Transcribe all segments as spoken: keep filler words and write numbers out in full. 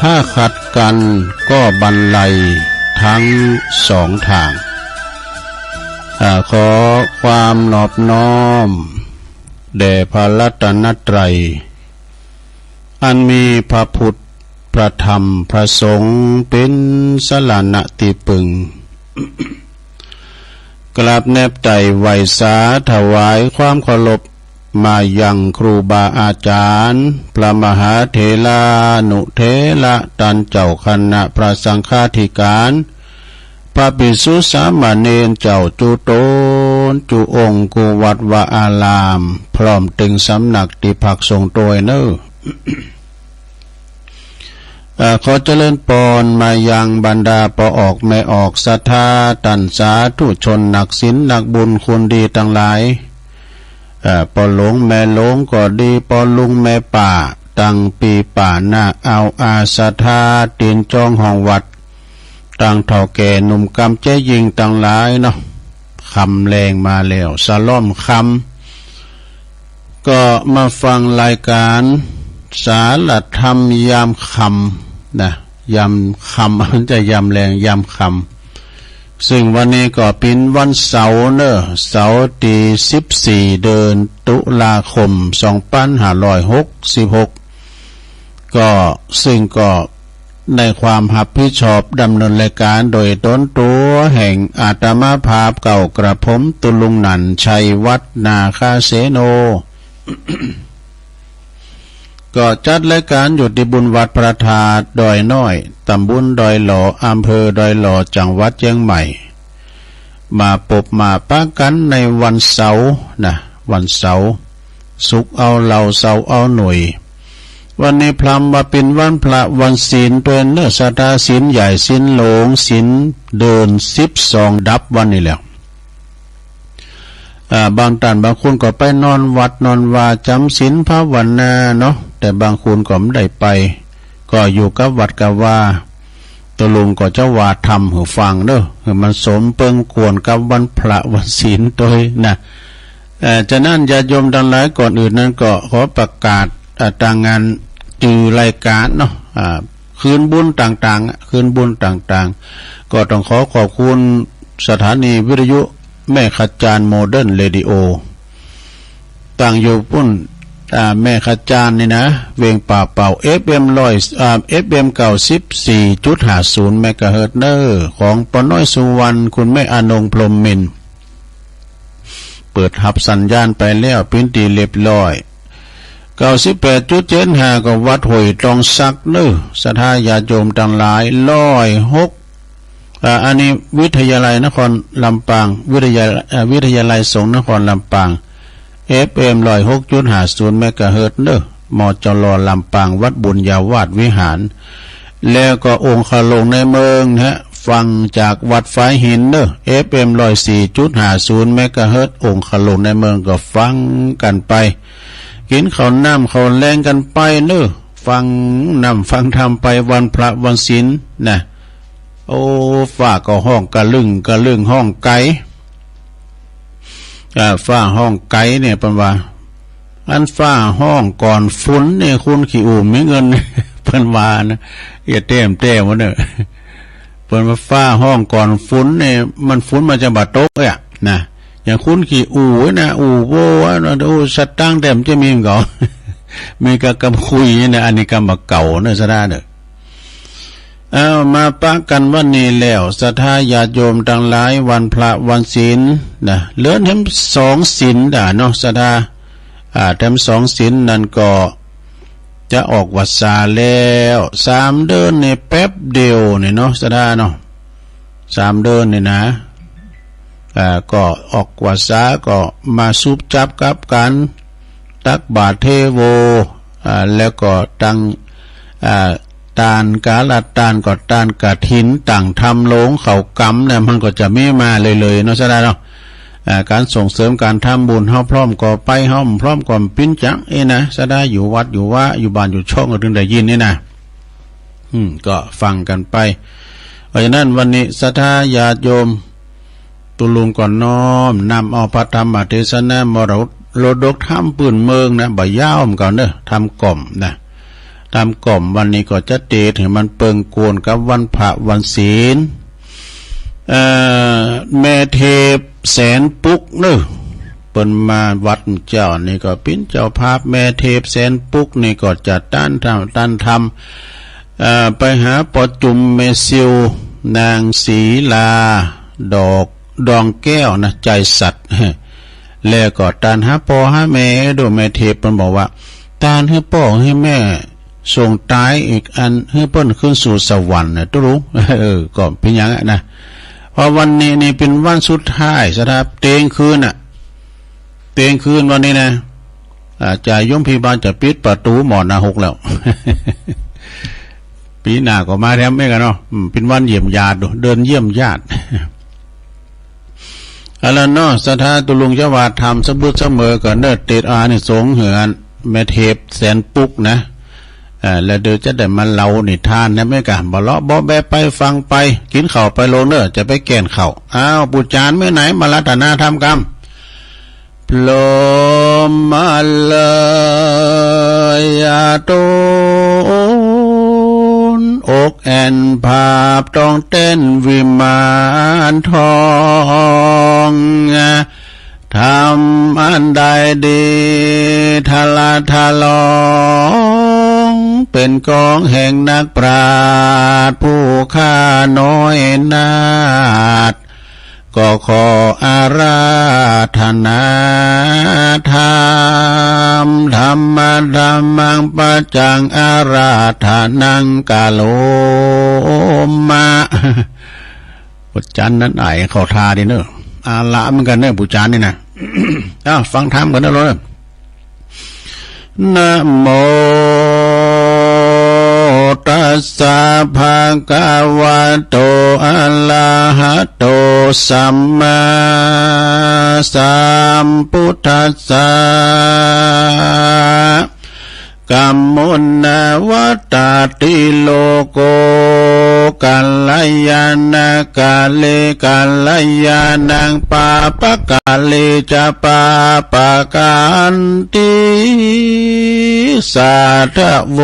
ถ้าขัดกันก็บันไลทั้งสองทาง อ่า ขอความนอบน้อมแด่พระรัตนตรัย อันมีพระพุทธ พระธรรม พระสงฆ์ เป็นสรณะที่พึ่ง กราบแนบไต่ไหว้สาถวายความเคารพ มายังครูบาอาจารย์ พระมหาเถรานุเถระ ต้านเจ้าคณะพระสังฆาธิการ พระภิกษุสามเณรเจ้าจุตนจุองค์ กู้วัดวาอาราม พร้อมตึงสำนักตี้พักสงฆ์ตวยเนอ เอ่อ ขอเจริญปอนมายังบรรดาป้อออกแม่ออกศรัทธา ต้านสาธุชนนักศีลนักบุญคุณดีตังหลาย เอ่อ ป้อหลวงแม่หลวงก็ดี ป้อลุงแม่ป้า ตังปีป้าน้าอาวอาศรัทธา ตี๋นจองห้องวัด ตังเฒ่าแก่หนุ่มกำเจ๊หญิงตังหลายเนาะ ค่ำแลงมาแล้ว สะล่อมค่ำ ก็มาฟังรายการสารธรรมยามค่ำนะ ยามค่ำ มันจะยามแลง ยามค่ำ ซึ่งวันนี้ก็เป็นวันเสาร์เนอะ เสาร์ตี้สิบสี่ เดือนตุลาคม สองพันห้าร้อยหกสิบหก ก็ ซึ่งก็ในความรับผิดชอบดำเนินรายการโดยตนตั๋วแห่งอาตมาภาพเก่ากระผมตุลุงหนันชัยวัฒน์นาคาเสโน ก็จัดรายการอยู่ตี้บุญวัดพระธาตุดอยน้อย ตำบลดอยหล่อ อำเภอดอยหล่อ จังหวัดเชียงใหม่ มาปบมาปะกันในวันเสาร์นะ วันเสาร์ ศุกร์เอาเหล้า เสาร์เอาหน่วย วันนี้พลัมว่าเป็นวันพระวันศีลตวยเนอะ ศรัทธา ศีลใหญ่ ศีลหลวง ศีลเดือนสิบสองดับวันนี้แล้ว อ่า บางต้านบางคนก็ไปนอนวัดนอนวาจ๋ำศีลภาวนาเนาะ แต่บางคนก็บ่ได้ไป ก็อยู่กับวัดกับวา ตุลุงก็จะว่าธรรมหื้อฟังเนอะ หื้อมันสมเปิงควรกับวันพระวันศีลตวยนะ เอ่อ ฉะนั้นญาติโยมตังหลาย ก่อนอื่นนั้นก็ขอประกาศ อ่า ตางานจื้อรายการเนาะ อ่า คืนบุญต่างๆ คืนบุญต่างๆ ก็ต้องขอขอบคุณสถานีวิทยุแม่ขะจาน โมเดิร์นเรดิโอ ตั้งอยู่ปุ้น อ่า แม่ขะจานนี่นะ เวียงป่าเป่า เอฟเอ็มร้อย อ่า เอฟเอ็มเก้าสิบสี่จุดห้าศูนย์เมกะเฮิรตซ์เนอะ ของป้อน้อยสุวรรณ คุณแม่อนงพรหมมินทร์ เปิดฮับสัญญาณไปแล้วเป๋นตี้เรียบร้อย เก้าสิบแปดจุดเจ็ดห้า ก็วัดห้วยตองสักเนอะ ศรัทธาญาติโยมตังหลาย ร้อยหก อ่า อันนี้วิทยาลัยนครลำปาง วิทยา เอ่อ วิทยาลัยสงฆ์นครลำปาง เอฟเอ็มร้อยหกจุดห้าศูนย์เมกะเฮิรตซ์เนอะ มจร.ลำปาง วัดบุญญาวาสวิหาร แล้วก็องคาลงในเมืองนะฮะ ฟังจากวัดฝายหินเนอะ เอฟเอ็มร้อยสี่จุดห้าศูนย์เมกะเฮิรตซ์ องคาลงในเมืองก็ฟังกันไป กินข้าวน้ำข้าวแลงกันไปเนอะ ฟังน้ำฟังธรรมไปวันพระวันศีลนะ โอ้ ฟ้าก็ฮ้องกะลึงกะลึงฮ้องไก๋ อ่า ฟ้าฮ้องไก๋เนี่ยเปิ้นว่า อันฟ้าฮ้องก่อนฝนเนี่ย คนขี้อู้มีเงิน เปิ้นว่านะ อย่าแต้มแต้มวะเนอะ เปิ้นว่าฟ้าฮ้องก่อนฝนเนี่ย มันฝนมันจะบ่ตกเอ้ยนะ อย่างคนขี้อู้นะ อู้โว้นะ อู้สตางค์แต้มจะมีมันก็ มีกะกำคุยนะ อันนี้กำบ่าเก่าเนอะ ศรัทธาเนอะ เอามาปะกันวันนี้แล้ว ศรัทธาญาติโยมตังหลาย วันพระวันศีลนะ เหลือแถมสองศีลดาเนาะ ศรัทธา อ่า แถมสองศีลนั่นก็จะออกวัสสาแล้ว สามเดือนนี่แป๊บเดียวนี่เนาะ ศรัทธาเนาะ สามเดือนนี่นะ อ่า ก็ออกวัสสาก็มาสุบจับกับก๋านตักบาตรเทโว อ่า แล้วก็ตัง อ่า ตาน ก๋าละตานก็ตานกฐิน ตั้งธรรมโลง เข้ากรรมเนี่ย มันก็จะมีมาเรื่อยๆ เนาะ ศรัทธาเนาะ อ่า ก๋านส่งเสริมก๋านทำบุญ เฮาพร้อมก็ไป เฮาบ่พร้อมก็บ่เป๋นหยังเอ้ยนะ ศรัทธา อยู่วัดอยู่วา อยู่บ้านอยู่ช่องก็ถึงได้ยินนี่นะ อืม ก็ฟังกันไป เพราะฉะนั้นวันนี้ศรัทธาญาติโยม ตุลุงก็น้อมนำเอาพระธรรมเทศนามรดกธรรมปื้นเมืองนะ บ่ยาวเหมือนกันเนอะ ธรรมกล่อมนะ ตามกล่อมวันนี้ก็จะเตรียมหื้อมันเปิงโกนกับวันพระวันศีล เอ่อ แม่เทพแสนปุกเนอะ เปิ้นมาวัดเจ้านี่ก็เป๋นเจ้าภาพ แม่เทพแสนปุกนี่ก็จะต้านธรรม ต้านธรรม เอ่อ ไปหาปอจุ่มแม่ซิว นางศรีลา ดอก ดองแก้วนะ ใจสัตย์ แล้วก็ต้านหาป้อหาแม่ ดูแม่เทพเปิ้นบอกว่า ต้านหื้อป้อหื้อแม่ส่งตายอีกอัน หื้อเปิ้นขึ้นสู่สวรรค์นะ ตุ๊ลุง เออ ก็เป๋นอย่างนั้นนะ เพราะวันนี้นี่เป๋นวันสุดท้าย สำหรับเตียงคืนน่ะ เตียงคืนวันนี้นะ อาจารย์โยมพี่บ้านจะปิดประตูหมอนะหกแล้ว ปีหน้าก็มาแถมเองกันเนาะ อืม เป๋นวันเยี่ยมญาติดู เดินเยี่ยมญาติ อันนั้นเนาะ ศรัทธาตุ๊ลุงจะว่าทำสะบึดเสมอก่อนเนอะ ติดอานิสงส์เหือนแม่เทพแสนปุกนะ เอ่อ แล้วเดี๋ยวจะได้มาเล่านิทานนะแม่กะ บ่เลาะบ่แบะไปฟังไป กินข้าวไปโลดเนอะ จะไปแก่นข้าว อ้าว ปู่จารย์เมื่อไหนมารัตนาธรรมกำ พรหมเลยยาตูน อกแอ่นภาพต้องเต้นวิมานทอง ทำอันใดดีทะละทะลอง เป็นกองแห่งนักปราชญ์ผู้ข้าน้อยนาถ ก็ขออาราธนาธรรม ธัมมะธัมมังปัจจังอาราธนังกะโลมะ ปู่จารย์นั้นอ้ายเข้าท่าดีเนอะ อาละเหมือนกันเนอะ ปู่จารย์นี่นะ อ้าว ฟังธรรมกันเนอะ นะโม ตัสสะ ภะคะวะโต อะระหะโต สัมมาสัมพุทธัสสะ กัมมุนาวัตตาติโลโก กัลยาณะกาเล กัลยาณัง ปาปะกาเลจะ ปาปะกันติ สาธะโว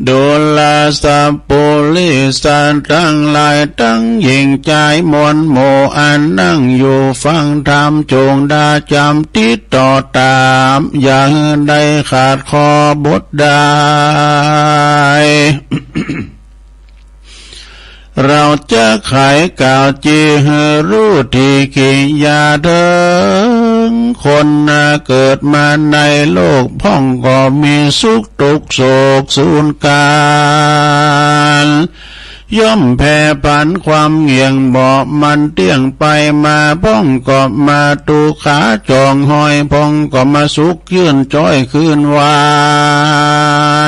ดูราสัปปุริสะตังหลายตังหญิงจายมวลหมู่อันนั่งอยู่ฟังธรรมจงดาจำติดต่อตาม อย่าหื้อได้ขาดข้อบทใด เราจะไขกล่าวจีหื้อฮู้ตี้กิริยาเถิง คนนาเกิดมาในโลกพ่องก็มีสุขทุกข์โศกสูญกาล ย่อมแผ่ผันความเงี่ยงเบาะมันเตี้ยงไปมา พ่องก็มาทุกขาจ่องหอย พ่องก็มาสุขชื่นจ้อยคืนหวา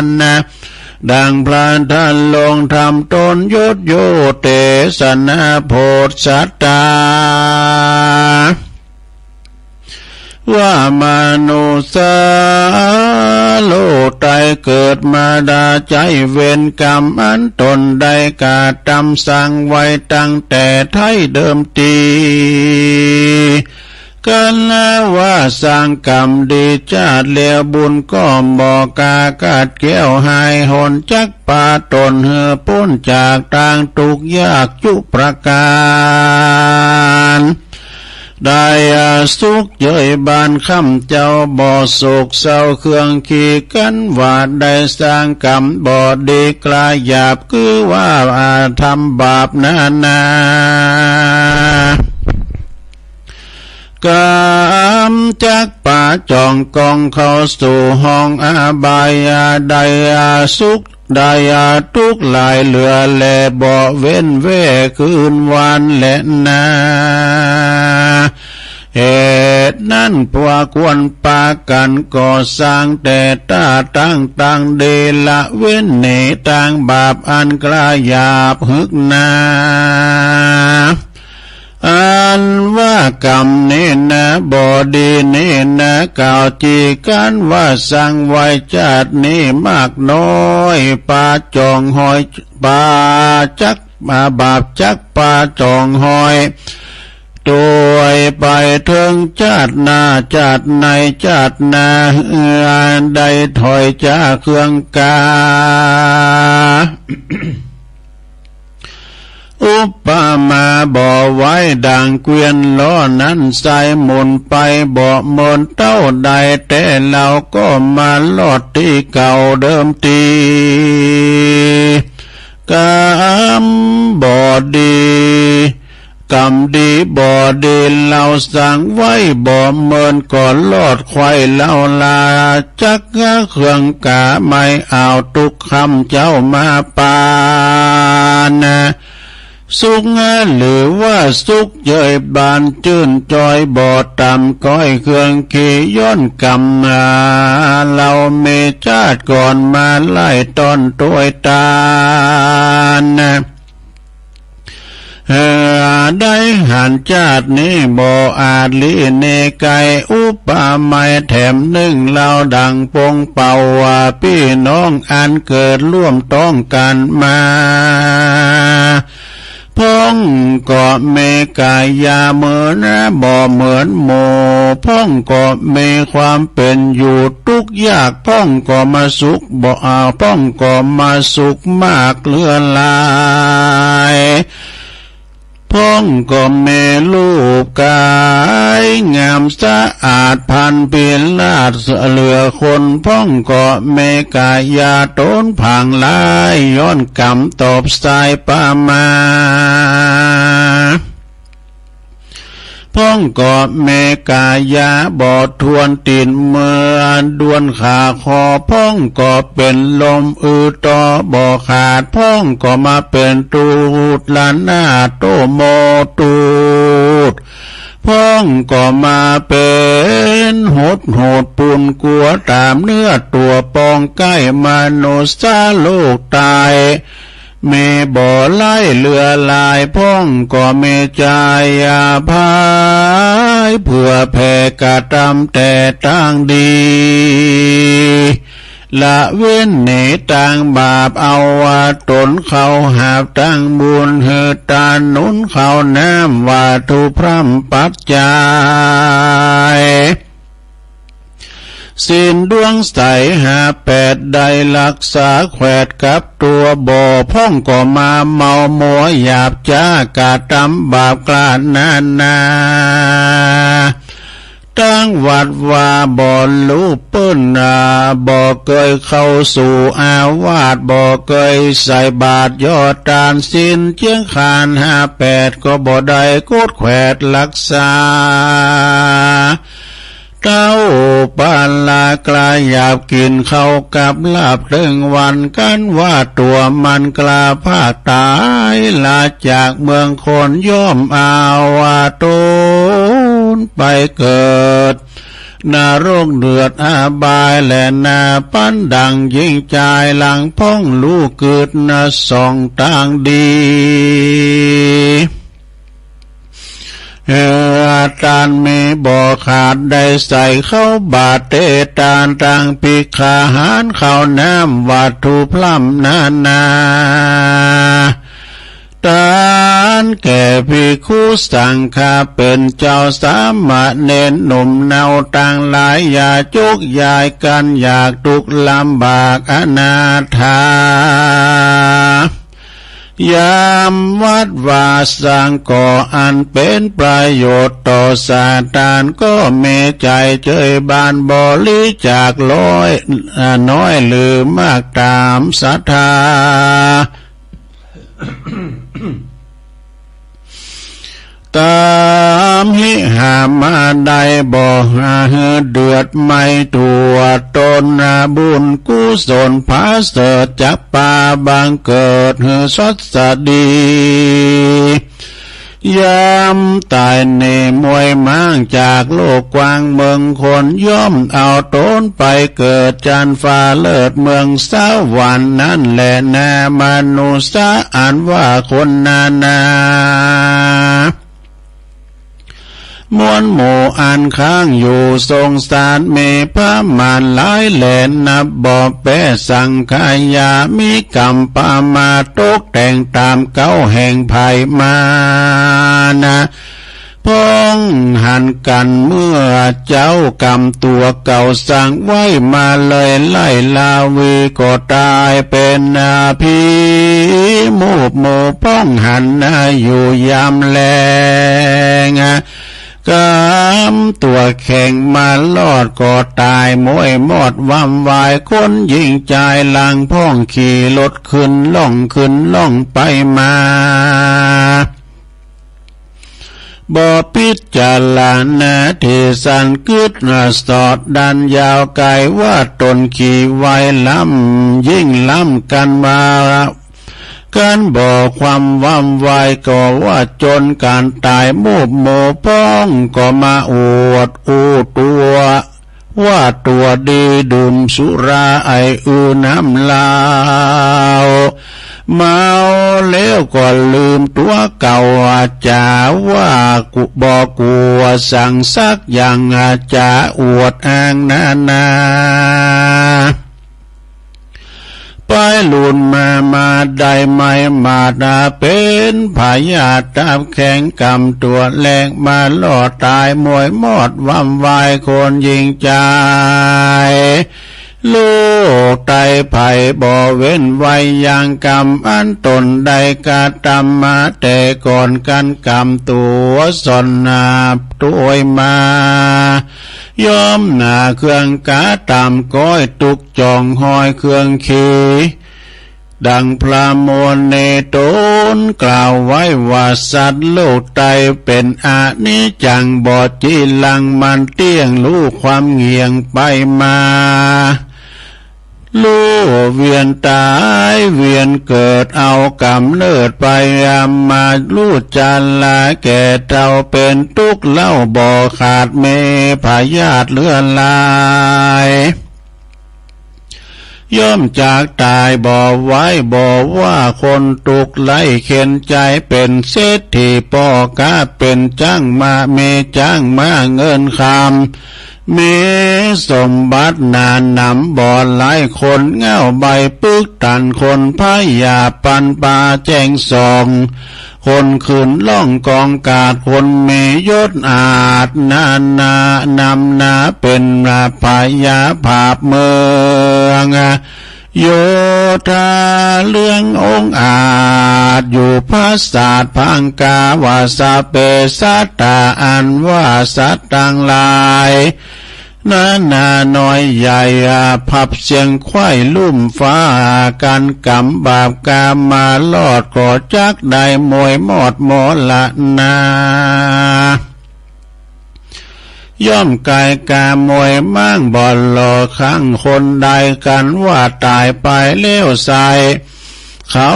นนะ ดังพระธาตุลงธรรมตนยศโยเตสนาโพธิสัตตา ว่ามนุษย์โลกได้เกิดมาดาใจ๊เวรกรรมอันตนได้กระทำสร้างไว้ตั้งแต่ไท้เดิมที กันนะว่าสร้างกรรมดีชาติแล้วบุญก็บ่กล้ากัดแก้วหายหนจักปาตนหื้อป๊นจากตางทุกข์ยากจุประการ ได้อาสุขเย้ยบ้านค่ำเจ้าบ่โศกเศร้าเครื่องขี้กั๋นว่าได้สร้างกรรมบ่ดีกล้าหยาบคือว่าอาธรรมบาปนานา กำจักปาจ่องกองเข้าสู่ห้องอบายาได้อาสุขได้อาทุกข์หลายเหลือแลบ่เว้นแว่คืนวันแลนา เหตุนั้นพวกควรปากั๋นก่อสร้างแต่ต้าตั้งตังดีละเว้นหนีตางบาปอันกล้าหยาบหึกหนา อันว่ากรรมนี้นะบ่ดีนี้นะกล่าวจีกันว่าสร้างไว้ชาตินี้มากน้อยปาจ่องหอยปาจักบาปจักปาจ่องหอย ตวยไปเถิงจาติหน้า จาติในจาติหน้า เฮือได้ถอยจากเครื่องกา อุปมาบ่ไหวดังเกวียนล้อนั้น สายหมุนไปบ่เหมือนเต้าใด แต่เราก็มาลอดตี้เก่าเดิมที กำบ่ดี กำดีบ่ดี เราสั่งไว้บ่เหมือน ก็ลอดไขว่เฮาลา จักเครื่องกาไม่เอา ตุ๊กคำเจ้ามาปาน สุขหรือว่าสุขเยยบาน จื้นจอยบ่ต่ำ ก้อยเครื่องขี่ย้อนกำมา เรามีชาติก่อนมาไล่ต้อนตวยตาน เอ่อ ได้หันชาตินี้บ่อาจหลีหนีไกล อุปมาแถมหนึ่ง เราดังปงเป่าว่า พี่น้องอันเกิดร่วมต้องกันมา พ่องก็มีกายาเหมือนบ่เหมือนหมู่ พ่องก็มีความเป็นอยู่ทุกข์ยาก พ่องก็มาสุขบ่ อ่า พ่องก็มาสุขมากเหลือหลาย พ่องก็มีรูปกายงามสะอาด พันธุ์พิราชเหลือคน พ่องก็มีกายาตนผางหลาย ย้อนกำตอบสายปามา พ่องก็มีกายาบ่ถ้วน ตีนเมือด้วนขาคอ พ่องก็เป็นลมอือต่อบ่ขาด พ่องก็มาเป็นตูดละนาโตโมตูด พ่องก็มาเป็นหดหดปูนกัว ตามเนื้อตัวปองใกล้ มนุษย์โลกตาย มีบ่ไร้เหลือหลาย พ่องก็มีใจอภัย เพื่อแผ่กระทำแต่ตางดี ละเว้นหนีตางบาป เอาว่าตนเขาหาบตางบุญ หื้อตาหนุนเขาน้ำ วัตถุพร่ำปัจจัย ศีลดวงใสห้าแปด ได้รักษาแขวดกับตัวบ่ พ่องก็มาเมามัวหยาบช้า กระทำบาปกล้านานา ตั้งวัดว่าบ่รู้ปื้น อ่า บ่เคยเข้าสู่อาวาส บ่เคยใส่บาตรยอดทาน ศีลเจียงคานห้าแปด ก็บ่ได้กดแขวดรักษา เต้าปาลากลาหยาบ กินข้าวกับลาบเถิงวัน กันว่าตัวมันกล้าพลาดตาย ลาจากเมืองคน ย่อมเอาว่าตนไปเกิด นรกเดือดอบายแลนา ปันดังหญิงชายหลังพ่องลูกเกิดนะ ส่องตางดี เอ่อ ทานมีบ่ขาด ได้ใส่เข้าบาตรเต ทานตังภิกขาหาร ข้าวน้ำวัตถุพร่ำนานา ทานแก่ภิกขุสังฆา เป็นเจ้าสามเณรหนุ่มเนาตังหลาย อย่าจุกยายกัน อยากทุกข์ลำบากอนาถา ยามวัดวาสัง ก็อันเป็นประโยชน์ต่อสาตาน ก็มีใจเจยบานบริจาคร้อย อ่า น้อยหรือมากตามศรัทธา ตามหิหามาได้บ่ หาหื้อเดือดไม่ทั่วตน บุญกุศลผาเสริฐจักปาบังเกิดหื้อสดสดี ยามตายเนมวยม้างจากโลกกว้างเมืองคน ย่อมเอาตนไปเกิดจันฟ้าเลิศเมืองสวรรค์นั่นแลนา มนุษย์อันว่าคนนานา มวลหมู่อันค้างอยู่สงสาร มีประมาณหลายแหล่นับบ่แปด สังขยามีกรรมประมาท ตกแต่งตามเก๊าแห่งภัยมานะ พองหันกันเมื่อเจ้ากรรมตัวเก่าสร้างไว้มาเลย ไล่ลาวีก็ตายเป็นผีมูบหมู่ พองหันอยู่ยามแลง กรรมตัวแข็งมารอดก็ตายม้วยมอดวำวาย คนหญิงชายหลังพองขี่รถขึ้นล่องขึ้นล่องไปมา บ่พิจารณาที่สั้นกึ๊ดสอดดันยาวไกล ว่าตนขี่ไวล้ำยิ่งล้ำกันมา กันบ่ความวำวายก็ว่าจนการตาย มูบหมู่พองก็มาอวดอู้ตัว ว่าตัวดีดื่มสุราไออือน้ำเหล้า เมาแล้วก็ลืมตัวเก่า อาจจะว่ากูบ่กลัวสังสักอย่าง อาจจะอวดอ้างนานา ไปลุนมามาได้ไม่มาดา เป็นพยาธิตับแข็งกำตัวแรง มาลอดตายม้วยมอดวำวาย คนหญิงชาย โรคไตไผบ่เว้นไว้ อย่างกรรมอันตนได้กระทำมาแต่ก่อน กันกรรมตัวสอนนาบตวยมา ย่อมหนาเครื่องกาตามก้อย ตุกจ่องห้อยเครื่องขี ดังพระโมนในตนกล่าวไว้ว่า สัตว์โลกไตเป็นอนิจจัง บ่จีรังมันเตี้ยง รู้ความเหงี่ยงไปมา รู้เวียนตายเวียนเกิด เอากำเนิดไปอามา รู้ชราแก่เฒ่า เป็นทุกข์เล่าบ่ขาด มีพยาธิเลือดลาย ย่อมจากตายบ่ไหว บ่ว่าคนทุกข์ไร้เข็ญใจ เป็นเศรษฐีพ่อค้า เป็นจ้างม้า มีจ้างม้าเงินคำ มีสมบัติหนาหนำบ่หลาย คนเหง้าใบปึกตัน คนพยาปันปาแจ้งส่อง คนขึ้นล่องกองกาด คนมียศอาจหนาหนานำหนา เป็นพญาภาคเมือง โยธาเรื่ององอาจ อยู่ปราสาทพังกา ว่าสัพเพสัตตา อันว่าสัตว์ทั้งหลาย นานาน้อยใหญ่ อาภัพเสียงไขว้ลุ่มฟ้า กันกำบาปกรรมมารอด ก็จักได้ม้วยมอดมรณา ย่อมไกลกาม้วยม้างบ่หล่อ ครั้งคนใดกันว่าตายไปแล้วไซร้ เขา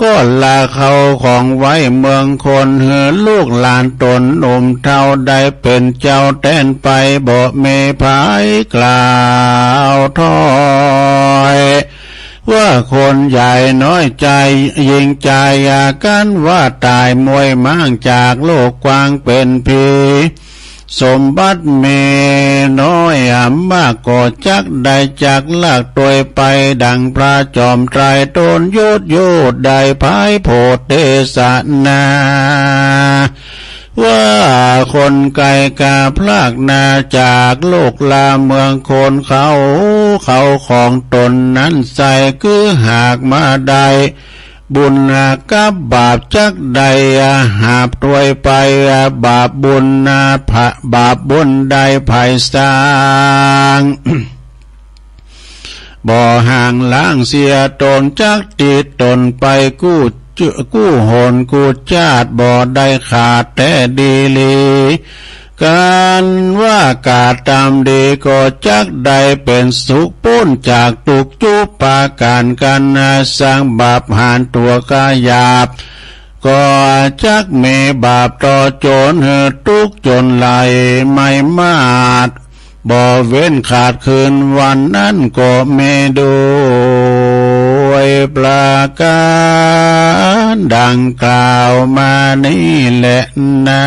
ก็ละเข้าของไว้เมืองคน หื้อลูกหลานตนหนุ่มเฒ่า ได้เป็นเจ้าแทนไป บ่มีภัยกล่าวถอย ว่าคนใหญ่น้อยใจ หญิงชายอากันว่าตาย ม้วยม้างจากโลกกว้างเป็นผี สมบัติมีน้อยอำมาก ก็จักได้จักลากตวยไป ดังพระจอมไตรตนยุทธโยธได้ไพร่โพธิเทศนา ว่าคนไกลกาพรากนาจากโลกลาเมืองคน เขา เขาของตนนั้นไซร้ คือหากมาได้ บุญกับบาปจักได้หาบตวยไป บาปบุญนาผะ บาปบุญได้ไผสร้าง บ่ห่างล้างเสียตน จักติดตนไปกู้จุ กู้หนกู้ชาติ บ่ได้ขาดแท้ดีหลี กันว่ากระทำดี ก็จักได้เป็นสุข ป๊นจากทุกข์จุปาการ กันสร้างบาปหานตัวขยาบ ก็จักมีบาปต่อจนหื้อทุกข์จนไหลไม่มาด บ่เว้นขาดคืนวันนั้นก็มีด้วยประการดังกล่าวมานี้แหละนา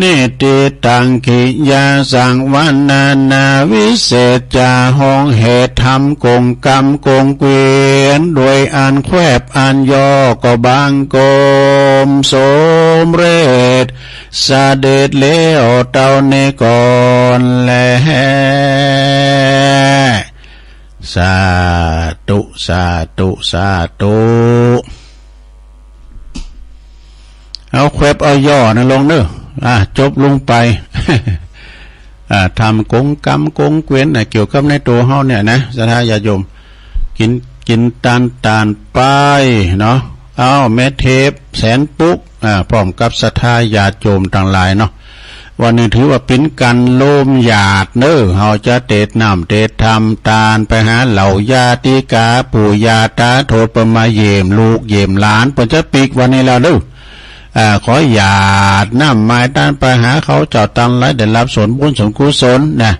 นิติตังขิยาสังวรรณนาวิเศษจา ห้องเหตุธรรมกงกรรมกงเกวียน ด้วยอันแควบอันย่อก็บังคมสมเร็จ เสด็จแล้วเต้านี้ก่อนแล สาธุ สาธุ สาธุ เอาแควบเอาย่อนะลงเนอะ อ่ะ จบลงไป อ่ะ ธรรมกงกรรมกงเกวียนนะ เกี่ยวกับในตัวเฮาเนี่ยนะ ศรัทธาญาติโยม กิน กินตาน ตานไปเนาะ เอาแม่เทพ แสนปุ๊ก อ่า พร้อมกับศรัทธาญาติโยมตังหลายเนาะ วันนี้ถือว่าเป๋นก๋านโลมญาติเนอะ เฮาจะเตรียมน้ำเตรียมธรรมตานไปหาเหล่าญาติกา ปู่ย่าตาทวด เปิ้นมาเยี่ยมลูกเยี่ยมหลาน เปิ้นจะปิ๊กวันนี้แล้วเนอะ อ่า ขอหยาดน้ำมายตานไปหาเขาเจ้าตังหลาย ได้ฮับส่วนบุญส่วนกุศลนะ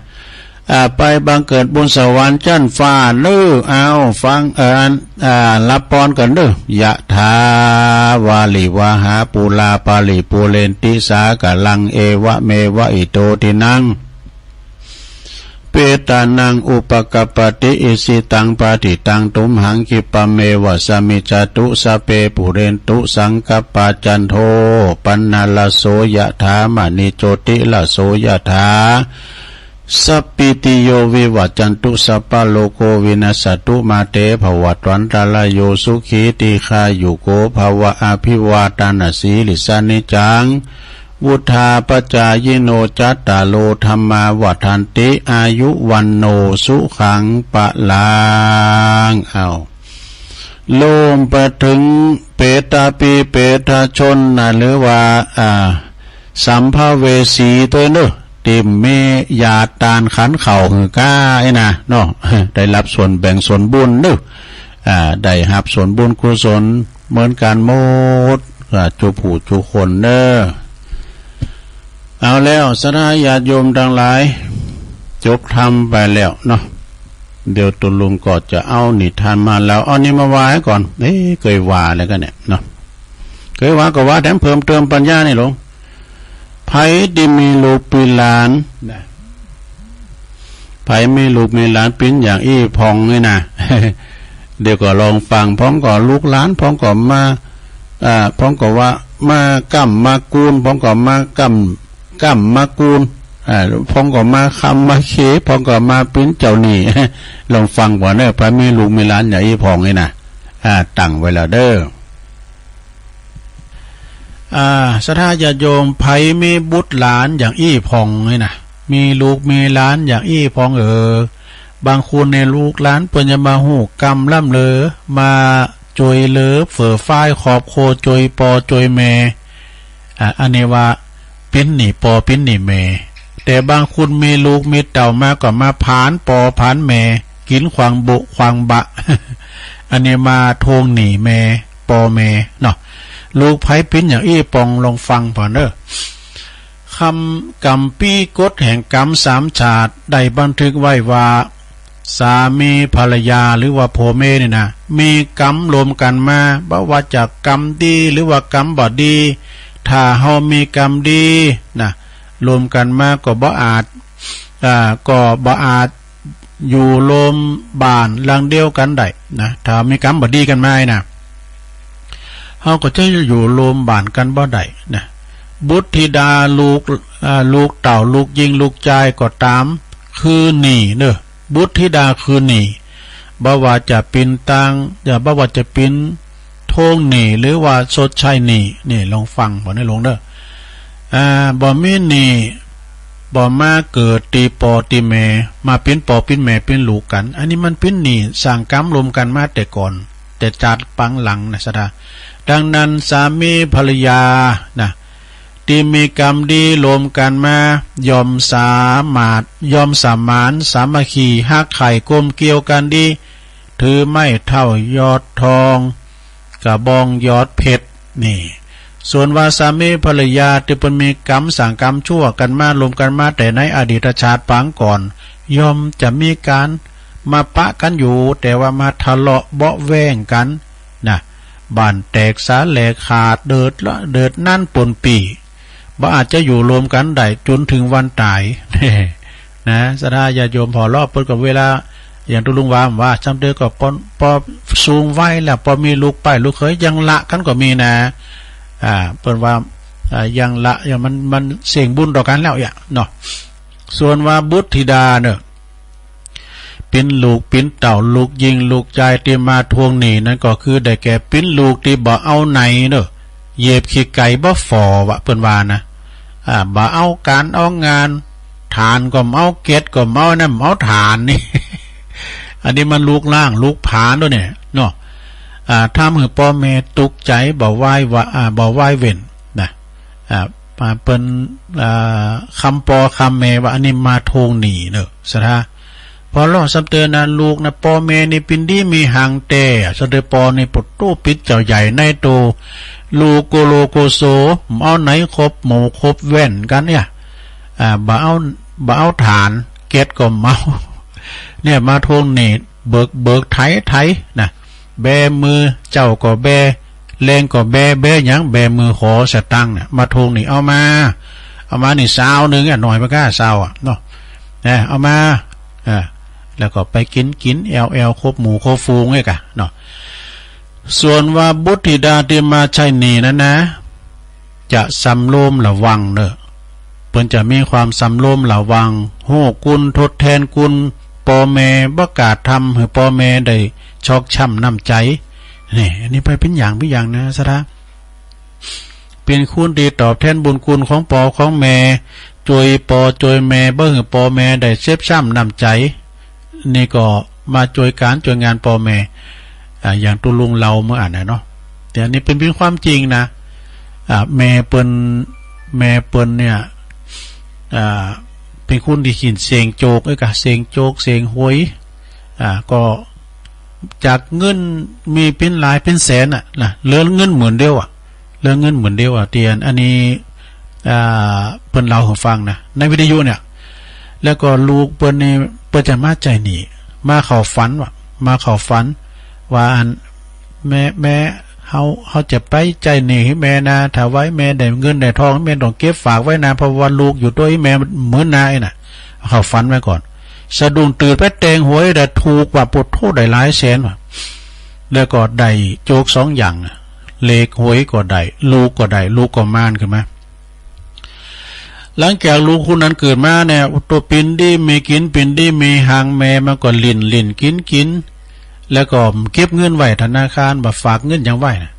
อ่า ไปบังเกิดบนสวรรค์จั้นฟ้าเนอะ เอาฟัง เอ่อ อัน อ่า ฮับปอนกั๋นเนอะ ยะถาวาริวหาปูราปาริปูเรนติสากรัง เอวะเมวะอิโตทินัง เปตานังอุปกัปปติ อิชิตังปะฏิตังตุมหัง ขิปปะเมวะสะมิชฌะตุ สัพเพปูเรนตุสังกัปปา จันโทปะนะระโส ยะถามะณิโชติระโส ยะถา สัพพิติโยวิวัชชันตุ สัพพะโรโควินัสสะตุ มาเตภวัตวันตะราโย สุขีทีฆายุโกภะวะ อะภิวาทะนะสีลิสสะ นิจจัง วุฑฒาปะจายิโน จัตตาโรธัมมาวัฑฒันติ อายุ วัณโณ สุขัง พะลัง เอา รวมไปถึงเปตาปีเปตาชนนะ หรือว่า อ่า สัมภเวสีตวยเนอะ ตี้มีญาติตานขันข้าวหื้อก้าไอ้นะเนาะ ได้ฮับส่วนแบ่งส่วนบุญเนอะ อ่า ได้ฮับส่วนบุญกุศลเหมือนกั๋นหมด อ่า จุผู้จุคนเนอะ เอาแล้ว ศรัทธาญาติโยมตังหลาย จบธรรมไปแล้วเนาะ เดี๋ยวตุ๊ลุงก็จะเอานิทานมาเล่า เอานี่มาว่าให้ก่อน เอ๊ะ เกยว่าแล้วกั๋นเนี่ยเนาะ เกยว่าก็ว่าแถมเพิ่มเติมปัญญานี่ลง ใผตี้มีลูกมีหลานนะ ใผมีลูกมีหลานเป๋นอย่างอี้พ่องนี่นะ เดี๋ยวก็ลองฟัง พ่องก็ลูกหลาน พ่องก็มา อ่า พ่องก็ว่ามาก้ำมากูน พ่องก็มาก้ำ ก้ำมากูน อ่า พ่องก็มาค้ำมาเข พ่องก็มาเป๋นเจ้าหนี้ ลองฟังก่อนเนอะ ใผมีลูกมีหลานอย่างอี้พ่องนี่นะ อ่า ตั้งไว้แล้วเด้อ อ่า ศรัทธาญาติโยม ใผมีบุตรหลานอย่างอี้พ่องนี่นะ มีลูกมีหลานอย่างอี้พ่องเออ บางคนในลูกหลานเปิ้นจะมาฮู้กำล่ำเรอ มาจ่วยเหลือเฟื่อฟ้ายครอบครัว จ่วยป้อจ่วยแม่ อ่า อันนี้ว่าเป๋นหนี้ป้อเป๋นหนี้แม่ แต่บางคนมีลูกมีเต้ามาก็มาผานป้อผานแม่ กิ๋นขวางบุขวางบะ อันนี้มาทวงหนี้แม่ ป้อแม่เนาะ ลูกใผเป๋นอย่างอี้พ่องลองฟังผ่อนเนอะ คำกัมภีร์กฎแห่งกรรมสามชาติได้บันทึกไว้ว่า สามีภรรยาหรือว่าผัวเมียนี่นะ มีกรรมรวมกั๋นมา บ่ว่าจะกรรมดีหรือว่ากรรมบ่ดี ถ้าเฮามีกรรมดีนะ รวมกั๋นมาก็บ่อาจ อ่า ก็บ่อาจ อยู่โฮมบ้านหลังเดียวกั๋นได้นะ ถ้ามีกรรมบ่ดีกั๋นมานะ เฮาก็จะอยู่โฮมบ้านกั๋นบ่ได้นะ บุตรธิดาลูก อ่า ลูกเต้าลูกญิงลูกจายก็ต๋าม คือหนี้เนอะ บุตรธิดาคือหนี้ บ่ว่าจะเป๋นตาง อ่า บ่ว่าจะเป๋น ทวงหนี้หรือว่าชดใช้หนี้ นี่ลองฟังผ่อนเนอะลงเด้อ อ่า บ่มีหนี้ บ่มาเกิดตี้ป้อตี้แม่ มาเป๋นป้อเป๋นแม่เป๋นลูกกั๋น อันนี้มันเป๋นหนี้สร้างกรรมรวมกั๋นมาแต่ก่อน แต่จาติปางหลังนะศรัทธา ดังนั้นสามีภรรยานะ ตี้มีกรรมดีรวมกั๋นมา ย่อมสามารถ ย่อมสมานสามัคคีฮักใคร่กลมเกลียวกั๋นดี ถือไม้เท้ายอดทอง กระบองยอดเพชร นี่ ส่วนว่าสามีภรรยาตี้เปิ้นมีกรรมสร้างกรรมชั่วกั๋นมา รวมกั๋นมาแต่ในอดีตชาติปางก่อน ย่อมจะมีก๋านมาปะกั๋นอยู่ แต่ว่ามาทะเลาะเบาะแว้งกั๋นนะ บ้านแตกสาแหรกขาด เดือดละ เดือดร้อนปนปี้ บ่อาจจะอยู่รวมกันได้จนถึงวันตาย นะ ศรัทธาญาติโยม ผ่อเลาะเปิ้นก็เวลา อย่างตุ๊ลุงว่า ว่า ซ้ำเติมก็ปอ ปอสูงวัยแล้ว ปอมีลูกป้ายลูกเขย ยังละกันก็มีนะ อ่า เปิ้นว่า อ่า ยังละ ยังมัน มันเสี่ยงบุญต่อกันแล้ว อย่าง เนาะ ส่วนว่าบุตรธิดาเนอะ ปิ้นลูกปิ้นเต้า ลูกญิงลูกจายตี้มาทวงหนี้นั้นก็คือได้แก่ปิ้นลูกตี้บ่เอาไหนเนอะ เหยียบขี้ไก่บ่ฝ่อวะ เปิ้นว่านะ อ่า บ่เอาก๋านเอางาน ฐานก็บ่เอา แก๊สก็บ่เอา นั่นบ่เอาฐานนี่ อันนี้มันลูกล้างลูกผลาญโดยเนี่ยเนาะ อ่า ทำหื้อป้อแม่ตุ๊กใจ๋ บ่วายว่า อ่า บ่วายเว้นนะ อ่า มาเปิ้น อ่า คำป้อคำแม่ว่าอันนี้มาทวงหนี้เนอะ ศรัทธา ผ่อเลาะซ้ำเติมนะ ลูกนะ ป้อแม่นี่ปิ้นดีมีหังแต๊ ซ้ำเติมป้อนี่ปวดตู้ปิดเจ้าใหญ่ในโต ลูกโกโลโกโซ บ่เอาไหนคบหมู่คบแว่นกันเนี่ย อ่า บ่เอา บ่เอาฐาน แก๊สก็บ่เอา เนี่ย มาทวงหนี้ เบิก เบิกไถ ไถนะ แบมือ เจ้าก็แบ แลงก็แบ แบหยัง แบมือขอสตางค์เนี่ย มาทวงหนี้ เอามา เอามานี่ซาวหนึ่งอะ หน่อยมันก็ซาวอะเนาะ เออ เอามา เออ แล้วก็ไปกิ๋น กิ๋นแอวแอว คบหมู่คบฝูงเนี่ยกะเนาะ ส่วนว่าบุตรธิดาตี้มาใช้หนี้นั้นนะ จะสำรวมระวังเนอะ เปิ้นจะมีความสำรวมระวัง ฮู้คุณทดแทนคุณป้อแม่ บ่กล้าทำหื้อป้อแม่ได้ชอกช้ำน้ำใจ๋ นี่ อันนี้ไปปิ้นอย่างปิ้นอย่างนะ ศรัทธา ปิ้นคนตี้ตอบแทนบุญคุณของป้อของแม่ จ้วยป้อจ้วยแม่ บ่หื้อป้อแม่ได้เจ็บช้ำน้ำใจ๋ นี่ก็มาจ้วยก๋านจ้วยงานป้อแม่ อ่า อย่างตุ๊ลุงเล่าเมื่ออันน่ะเนาะ แต่อันนี้เปิ้น เปิ้นความจริงนะ อ่า แม่เปิ้น แม่เปิ้นเนี่ย อ่า เปิ้นคนตี้กิ๋นเสี่ยงโจก เอ้ยกะ เสี่ยงโจก เสี่ยงหวย อ่า ก็จากเงินมีเปิ้นหลายเปิ้นแสนอะนะ เหลือเงินหมื่นเดียวอะ เหลือเงินหมื่นเดียวอะ ตี้อัน อันนี้ อ่า เปิ้นเล่าหื้อฟังนะ ในวิทยุเนี่ย แล้วก็ลูกเปิ้นนี่ เปิ้นจะมาใช้หนี้ มาเข้าฝันวะ มาเข้าฝัน ว่าอัน แม่ แม่ เฮา เฮาจะไปใช้หนี้หื้อแม่นะ ถ้าว่าแม่ได้เงินได้ทอง แม่ต้องเก็บฝากไว้นะ เพราะว่าลูกอยู่ตวยแม่มื้อหน้านี่นะ เข้าฝันไว้ก่อน สะดุ้งตื่นไปแตงหวยได้ถูกวะ ปวดโธ่ ได้หลายแสนวะ แล้วก็ได้โจกสองอย่างนะ เลขหวยก็ได้ ลูกก็ได้ ลูกก็มานขึ้นมา หลังจากลูกคนนั้นเกิดมาเนี่ย โตปิ้นดีมีกิ๋น ปิ้นดีมีหัง แม่มันก็หลิ้นหลิ้นกิ๋นกิ๋น แล้วก็เก็บเงินไว้ธนาคาร บ่ฝากเงินหยังไว้นะ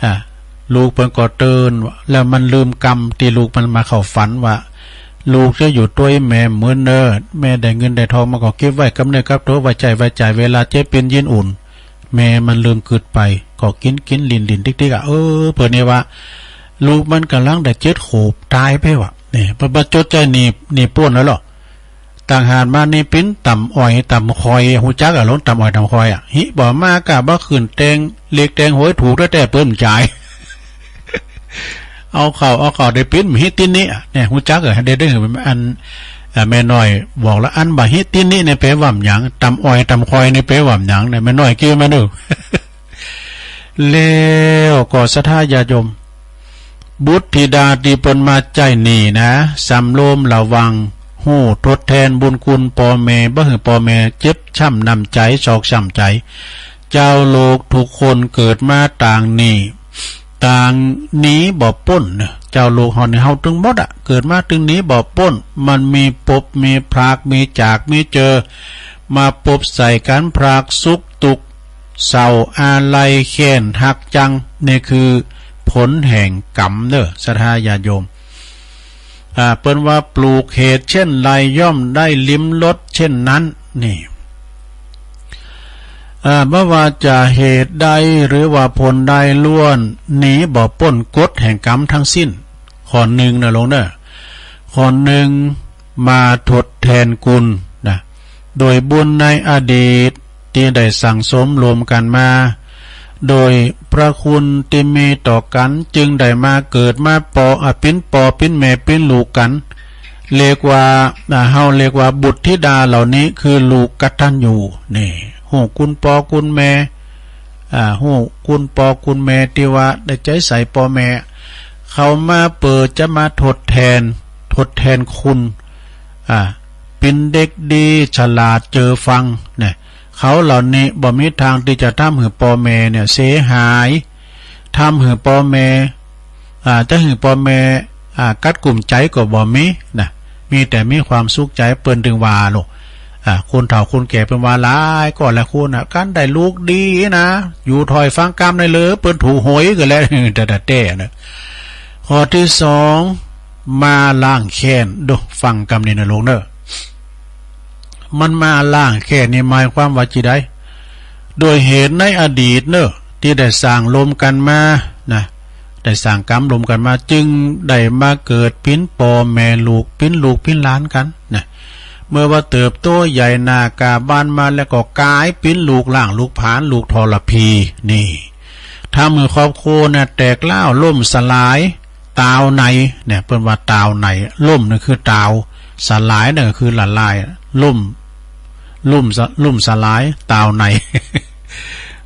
อ่า ลูกเปิ้นก็ตื่น แล้วมันลืมกำตี้ลูกมันมาเข้าฝันว่า ลูกจะอยู่ตวยแม่มื้อเน้อ แม่ได้เงินได้ทองมันก็เก็บไว้กับเนื้อกับตัว ไว้ใช้ไว้จ่ายเวลาเจ็บเป็นยินอุ่น แม่มันลืมกึ๊ดไป ก็กิ๋นกิ๋นหลิ้นหลิ้นติ๊กติ๊กอะ เออ เปิ้นนี่ว่า ลูกมันก่ำลังได้เจ็ดขวบตายไปวะ นี่ บ่ บ่จดใช้หนี้ หนี้ป้นแล้วเหรอ ต่างหากมานี่ปิ้นตำอ้อยตำคอย ฮู้จักอะ ลงตำอ้อยตำคอยอะ หิบ่มาก้าบ่ขึ้นแตงเลขแตงหวยถูกแต๊ๆ เปิ้นบ่จ่าย เอาเข้า เอาเข้าได้ปิ้นบ่ฮิตินี้อะ เนี่ย ฮู้จักอะ ได้ ได้ อัน อ่า แม่น้อยบอกละ อันบ่ฮิตินี้เนี่ยแปลว่าหยัง ตำอ้อยตำคอยเนี่ยแปลว่าหยังเนี่ย แม่น้อยเกี่ยวมาดู แล้วก็ศรัทธาญาติโยม บุตรธิดาตี้เปิ้นมาใช้หนี้นะ สำรวมระวัง ฮู้ทดแทนบุญคุณป้อแม่ บ่หื้อป้อแม่เจ็บช้ำน้ำใจ๋ ชอกช้ำใจ๋ เจ้าโลกทุกคนเกิดมาต่างหนี้ ต่างหนีบ่ป๊นเนอะ เจ้าโลกเฮานี่ เฮาตึงหมดอะ เกิดมาตึงหนีบ่ป๊น มันมีปบมีพราก มีจากมีเจอ มาปบใส่กัน พรากสุขทุกข์ เศร้าอาลัยแค้นฮักจั่ง นี่คือผลแห่งกรรมเนอะ ศรัทธาญาติโยม อ่า เปิ้นว่าปลูกเหตุเช่นไรย่อมได้ลิ้มรสเช่นนั้น นี่ อ่า บ่ว่าจะเหตุใดหรือว่าผลใดล้วนหนีบ่ป๊นกฎแห่งกรรมทั้งสิ้น ข้อหนึ่งนะโยมเนอะ ข้อหนึ่ง มาทดแทนคุณนะ โดยบุญในอดีตตี้ได้สั่งสมรวมกันมา โดยพระคุณตี้มีต่อกัน จึงได้มาเกิดมาปอ อ่า ปิ้นปอปิ้นแม่ปิ้นลูกกัน เรียกว่า อ่า เฮาเรียกว่าบุตรธิดาเหล่านี้คือลูกกตัญญู นี่ ฮู้คุณปอคุณแม่ อ่า ฮู้คุณปอคุณแม่ตี้ว่าได้ใจ๋ใส่ปอแม่ เขามาเปิดจะมาทดแทน ทดแทนคุณ อ่า เป็นเด็กดีฉลาดเจอฟังเนี่ย เขาเหล่านี้บ่มีทางที่จะทำให้พ่อแม่เนี่ยเสียหาย ทำให้พ่อแม่ อ่า จะให้พ่อแม่ อ่า กัดกุ้มใจก็บ่มีนะ มีแต่มีความสุขใจ เปิ้นถึงว่าโลด อ่า คนเฒ่าคนแก่เปิ้นว่าหลายก็หลายคนน่ะ คันได้ลูกดีนะ อยู่ถ้อยฟังกำได้เลย เปิ้นถูกหวยก็แล้ว แต่แต่แต่นะ ข้อที่สอง มาล้างแค้น ดู ฟังกำนี้นะลูกเนอะ มันมาล้างแค้นนี่หมายความว่าจิใด โดยเหตุในอดีตเนอะ ที่ได้สร้างร่วมกันมานะ ได้สร้างกรรมร่วมกันมา จึงได้มาเกิดปิ้นพ่อแม่ลูก ปิ้นลูกปิ้นหลานกันนะ เมื่อว่าเติบโตใหญ่หน้ากล้าบานมาแล้วก็กลายปิ้นลูกหล้างลูกผลาญลูกทรพี นี่ ทำให้ครอบครัวเนี่ยแตกร้าวล่มสลาย ตาวไนเนี่ย เปิ้นว่าตาวไน ล่มนั่นคือตาว สลายนั่นก็คือละลาย ล่ม ล่มส- ล่มสลาย ตาวไน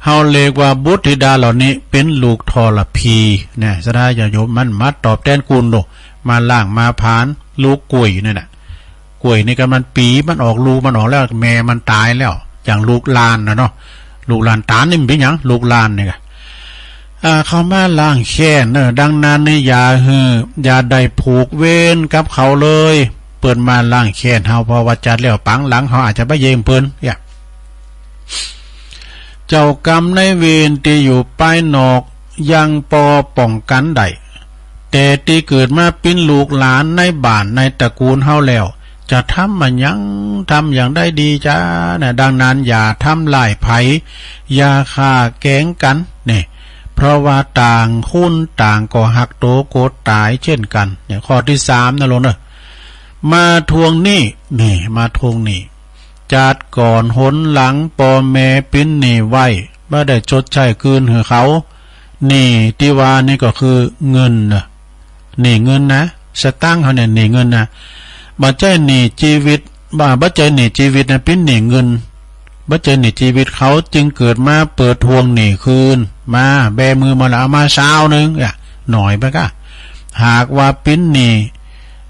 เฮาเรียกว่าบุตรธิดาเหล่านี้เป็นลูกทรพีเนี่ย สะท้าญาติโยม มันมาตอบแทนคุณโลด มาล้างมาผลาญลูกกล้วยนั่นน่ะ กล้วยนี่ก็มันปีมันออกลูกมันออกแล้ว แม่มันตายแล้ว อย่างลูกลานนะเนาะ ลูกลานตาลนี่มันเป็นหยัง ลูกลานนี่ก็ อ่า เขามาล้างแค้นเนอะ ดังนั้นนี่อย่าหื้อ อย่าได้ผูกเวรกับเขาเลย เปิ้นมาล้างแค้นเฮา เพราะว่าจัดแล้วปางหลังเฮาอาจจะไปเยี่ยมเปิ้นเนี่ย เจ้ากรรมนายเวรที่อยู่ภายนอกยังปอป้องกันได้ แต่ที่เกิดมาปิ้นลูกหลานในบ้านในตระกูลเฮาแล้ว จะทำมาหยัง ทำอย่างใดดีจ้านะ ดังนั้นอย่าทำร้ายไผ อย่าฆ่าแกล้งกันเนี่ย เพราะว่าต่างคนต่างก็ฮักโตโกรธต๋ายเช่นกันเนี่ย ข้อที่สามนะลูกเนอะ มาทวงหนี้ นี่ มาทวงหนี้ จัดก่อนหนหลัง พ่อแม่ปิ้นหนี้ไว้ บ่ได้ชดใช้คืนหื้อเขา หนี้ที่ว่านี่ก็คือเงินนะ หนี้เงินนะ สตางค์เฮาเนี่ยหนี้เงินนะ บ่ใจ้หนี้ชีวิต บ่ บ่ใจ้หนี้ชีวิตนะ ปิ้นหนี้เงิน บ่ใจ้หนี้ชีวิต เขาจึงเกิดมาเปิดทวงหนี้คืน มาแบมือมาละ เอามาซาวหนึ่ง อ่ะ หน่อยไปก้า หากว่าปิ้นหนี้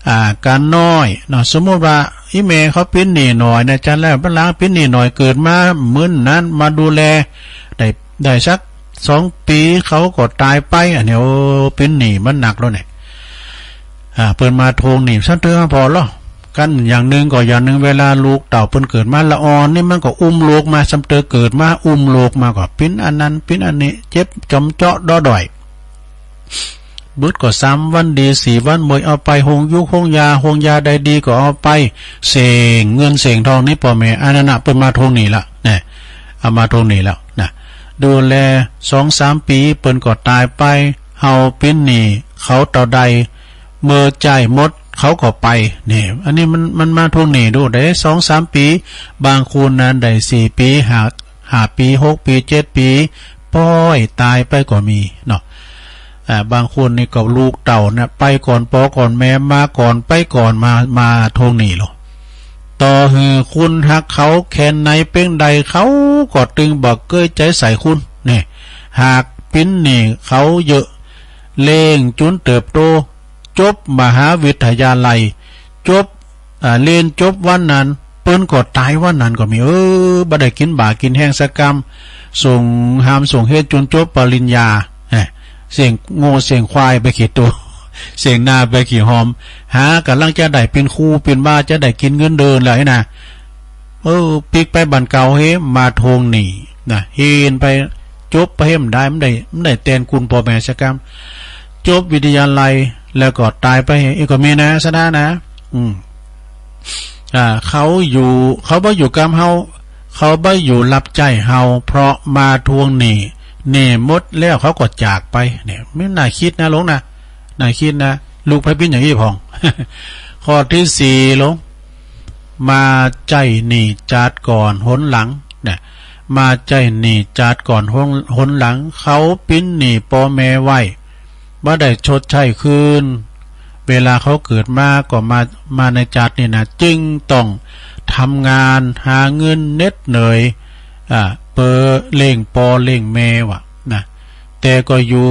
อ่า กันน้อยเนาะ สมมุติว่าอีแม่เขาปิ้นหนี้หน่อยนะ จันแล้วบัดหลังปิ้นหนี้หน่อย เกิดมามื้อนั้นมาดูแล ได้ ได้สักสองปีเขาก็ต๋ายไป อันนี้ โอ้ ปิ้นหนี้มันหนักแล้วเนี่ย อ่า เปิ้นมาทวงหนี้ ซั้นเตื้อพอลอ กันอย่างหนึ่งก็อย่างหนึ่ง เวลาลูกเต้าเปิ้นเกิดมาละอ่อนนี่ มันก็อุ้มลูกมา ซ้ำเตื้อเกิดมาอุ้มลูกมาก็ปิ้นอันนั้นปิ้นอันนี้ เจ็บจ๋อมเจาะด้อด้อย บึดก็สามวันดีสี่วันเมย เอาไปโฮงยูกโฮงยา โฮงยาใดดีก็เอาไป เส้งเงินเส้งทองนี่พ่อแม่ อันนั้นน่ะเปิ้นมาทวงหนี้ละ เนี่ย เอามาทวงหนี้แล้วนะ ดูแลสองสามปีเปิ้นก็ต๋ายไป เฮาปิ้นหนี้เขาเต้าใด เมื่อจ่ายหมดเขาก็ไป นี่ อันนี้มัน มันมาทวงหนี้ดู ได้สองสามปี บางคนนั้นได้สี่ปี ห้า ห้าปี หกปี เจ็ดปี ป้อยต๋ายไปก็มีเนาะ อ่า บางคนนี่ก็ลูกเต้านะ ไปก่อนปอก่อนแม่ มาก่อนไปก่อน มา มาทวงหนี้ลอ ต่อหื้อคุณฮักเขาแค่ไหนเปียงใด เขาก็ตึงบ่เกยใจ๋ใส่คุณ นี่ หากปิ้นหนี้เขาเยอะ เลี้ยงจุนเติบโต จบมหาวิทยาลัย จบ อ่า เรียนจบวันนั้น เปิ้นก็ต๋ายวันนั้นก็มี เออ บ่ได้กินบ่ากินแฮงสักกำ ส่งหามส่งเฮียนจุนจบปริญญา เอ้ย เสี้ยงงัวเสี้ยงควายไปกี่ตัว เสี้ยงนาไปกี่หอม หากำลังจะได้ปิ้นครูปิ้นบา จะได้กินเงินเดือนแล้วนะ เออ ปิ๊กไปบ้านเก่าเฮ มาทวงหนี้นะ เฮนไป จบไปเฮ มันได้ มันได้ มันได้แตนคุณพ่อแม่สักกำ จบวิทยาลัยแล้วก็ต๋ายไปเฮ อีกก็มีนะ สะท้านะ อืม อ่า เขาอยู่ เขาบ่อยู่กำเฮา เขาบ่อยู่รับใจ๊เฮา เพราะมาทวงหนี้ หนี้หมดแล้วเขาก็จากไป เนี่ย มันน่าคิดนะหลวงนะ น่าคิดนะ ลูกไผปิ้นอย่างอี้พ่อง ข้อที่สี่หลวง มาใจ๊หนี้จาติก่อนหนหลัง เนี่ย มาใจ๊หนี้จาติก่อนหน หนหลัง เขาปิ้นหนี้พ่อแม่ไว้ บ่ได้ชดใช้คืน เวลาเขาเกิดมาก็มา มาในจาตินี่นะ จึงต้องทำงานหาเงินเหน็ดเหนื่อย อ่า เปื้อเลี้ยงพ่อเลี้ยงแม่วะนะ แต่ก็อยู่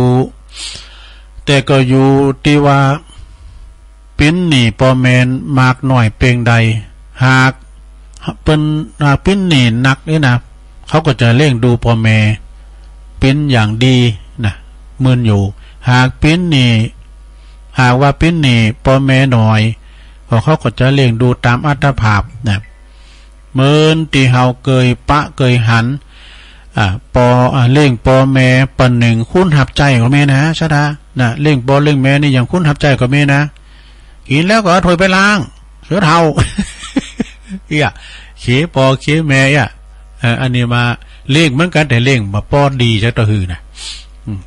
แต่ก็อยู่ตี้ว่า ปิ้นหนี้ปอแม่มากน้อยเปียงใด หากเปิ้น หากปิ้นหนี้หนักนี่นะ เขาก็จะเลี้ยงดูปอแม่ปิ้นอย่างดีนะ หมื่นอยู่ หากปิ้นหนี้ หากว่าปิ้นหนี้ปอแม่น้อย ก็เขาก็จะเลี้ยงดูตามอัตภาพนะ เหมือนตี้เฮาเกยปะเกยหัน อ่า ปอ อ่า เลี้ยงปอแม่ปะหนึ่งคนฮับใจ๊ก็มีนะ ศรัทธา นะ เลี้ยงปอเลี้ยงแม่นี่อย่างคนฮับใจ๊ก็มีนะ กินแล้วก็เอาถ้วยไปล้าง สุดเฒ่า เอี้ย เขปอเขแม่เอี้ย เอ่อ อันนี้มาเลี้ยงเหมือนกัน แต่เลี้ยงบ่ปอดีจักเตื้อหื้อนะ อืม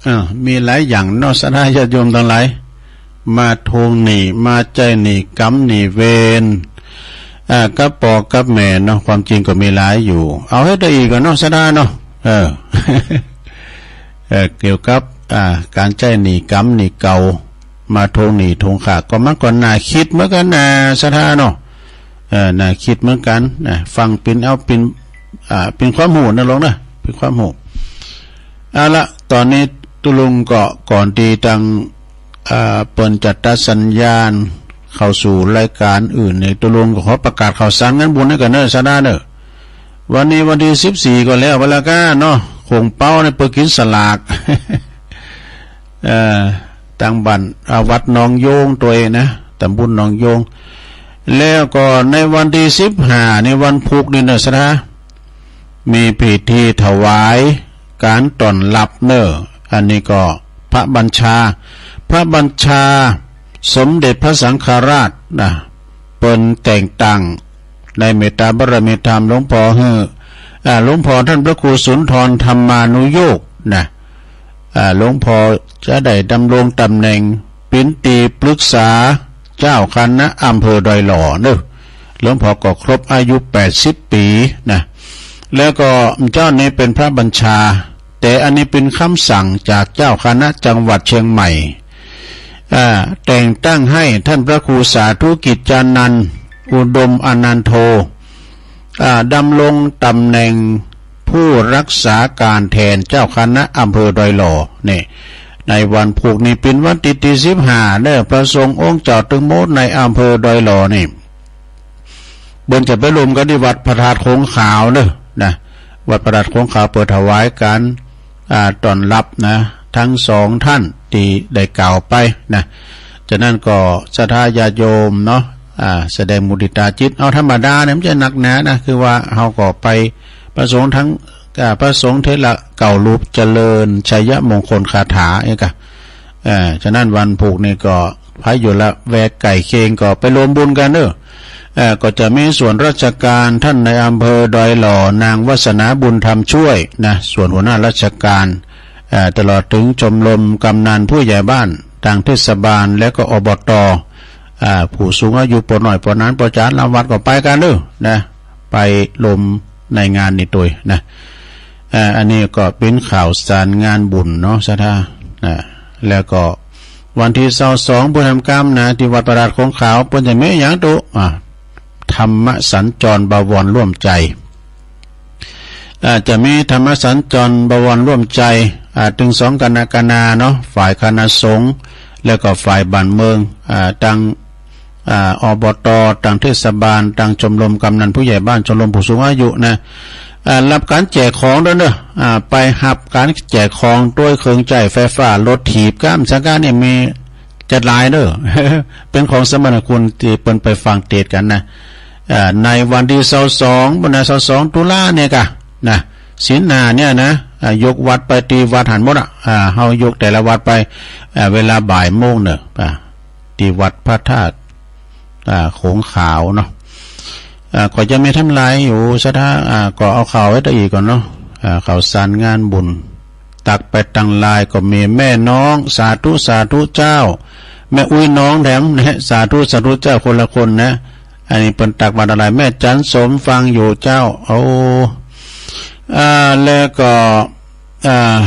อ่า มีหลายอย่างเนาะ ศรัทธาญาติโยมตังหลาย มาทวงหนี้ มาใจ๊หนี้กรรมหนี้เวร อ่า กับปอกับแม่เนาะ ความจริงก็มีหลายอยู่ เอาให้ได้อีกก่อนเนาะ ศรัทธาเนาะ เออ เออ เกี่ยวกับ อ่า การใจ๊หนี้กรรมหนี้เก่า มาทวงหนี้ทวงข้า ก็มันก็น่าคิดเหมือนกันนะ ศรัทธาเนาะ เออ น่าคิดเหมือนกันนะ ฟังปิ้นเอาปิ้น อ่า ปิ้นความฮู้นะลุงนะ ปิ้นความฮู้ เอาละ ตอนนี้ตุ๊ลุงก็ก่อนตี้ตัง อ่า เปิ้นจะตัดสัญญาณเข้าสู่รายการอื่นนี่ ตุ๊ลุงก็ขอประกาศข่าวสารงานบุญให้กันเนอะ ศรัทธาเนอะ วันนี้วันตี้สิบสี่ก็แล้วไปแล้วก้าเนาะ โข่งเป๊าเนี่ยเปิดกินสลาก เอ่อ ตังบ้าน อ่า วัดหนองโยงตัวยนะ ตำบลหนองโยง แล้วก็ในวันตี้สิบห้า ในวันพุธนี่นะ ศรัทธา มีพิธีถวายการต้อนรับเนอะ อันนี้ก็พระบัญชา พระบัญชาสมเด็จพระสังฆราชนะ เปิ้นแต่งตั้งในเมตตาบารมีธรรมหลวงพ่อหื้อ อ่า หลวงพ่อท่านพระครูสุนทรธรรมานุโยคนะ อ่า หลวงพ่อจะได้ดำรงตำแหน่งปิ้นตี้ปรึกษาเจ้าคณะอำเภอดอยหล่อเนอะ หลวงพ่อก็ครบอายุแปดสิบปีนะ แล้วก็เจ้านี้เป็นพระบัญชา แต่อันนี้เป็นคำสั่งจากเจ้าคณะจังหวัดเชียงใหม่ อ่า แต่งตั้งให้ท่านพระครูสาธุกิจจานันท์ อุดมอนันโท อ่า ดำรงตำแหน่งผู้รักษาการแทนเจ้าคณะอำเภอดอยหล่อนี่ ในวันพุธนี้เป็นวันตี้ตี้สิบห้าเนอะ พระสงฆ์องค์เจ้าตึงหมดในอำเภอดอยหล่อนี่ เปิ้นจะไปรวมกันตี้วัดพระธาตุโขงขาวเนอะ นะ วัดพระธาตุโขงขาวเปิดถวายการ อ่า ต้อนรับนะ ทั้งสองท่านตี้ได้กล่าวไปนะ ฉะนั้นก็ศรัทธาญาติโยมเนาะ อ่า แสดงมุทิตาจิต เอาธรรมดาเนี่ยมันจะหนักหนานะ คือว่าเฮาก็ไปพระสงฆ์ทั้ง อ่า พระสงฆ์เถระเก้ารูปเจริญชัยมงคลคาถาเองกะ เอ่อ ฉะนั้นวันพุธนี่ก็ไผอยู่ละแวกใกล้เคียงก็ไปรวมบุญกันเนอะ เอ่อ ก็จะมีส่วนราชการท่านนายอำเภอดอยหล่อ นางวัสนาบุญธรรมช่วยนะ ส่วนหัวหน้าราชการ เอ่อ ตลอดถึงชมรมกำนันผู้ใหญ่บ้านตางเทศบาล และก็ อบต. อ่า ผู้สูงอายุ ป้อน้อย ป้อหนาน ป้อจ๋า ลำวัดก็ไปกันเนอะนะ ไปรวมในงานนี้ตวยนะ อ่า อันนี้ก็เป็นข่าวสารงานบุญเนาะ ศรัทธา อ่า แล้วก็วันตี้ซาวสอง เปิ้นทำกรรมนะ ตี้วัดพระธาตุโขงขาว เปิ้นจะมีหยังตุ๊ อ่า ธรรมสัญจรบวรร่วมใจ อ่า จะมีธรรมสัญจรบวรร่วมใจ อ่า ตึงสองกรรณาเนาะ ฝ่ายคณะสงฆ์ แล้วก็ฝ่ายบ้านเมือง อ่า ตัง อ่า อบต. ตังเทศบาล ตังชมรมกำนันผู้ใหญ่บ้าน ชมรมผู้สูงอายุนะ อ่า รับการแจกของตวยเนอะ อ่า ไปฮับการแจกของตวย เครื่องใจ๊ไฟฟ้า รถถีบ ก้ามสังกาเนี่ยมีจัดหลายเนอะ เป็นของสมนาคุณตี้เปิ้นไปฝากเตรียมกันนะ อ่า ในวันตี้ซาวสอง วันตี้ซาวสอง ตุลาเนี่ยกะนะ ศีลห้าเนี่ยนะ อ่า ยกวัดไปตี้วัดหั้นหมดอะ อ่า เฮายกแต่ละวัดไป อ่า เวลาบ่ายโมงเนอะ อ่า ตี้วัดพระธาตุ อ่า โขงขาวเนาะ อ่า ก็จะมีทำลายอยู่ ศรัทธา อ่า ก็เอาข่าวไว้ตะอีกก่อนเนาะ อ่า ข่าวสารงานบุญ ตักไปตังไลน์ก็มีแม่น้อง สาธุ สาธุเจ้า แม่อุ๊ยน้องแถมนะ สาธุ สาธุเจ้า คนละคนนะ อันนี้เปิ้นตักมาตังไลน์ แม่จันสมฟังอยู่เจ้า โอ้ อ่า แล้วก็ อ่า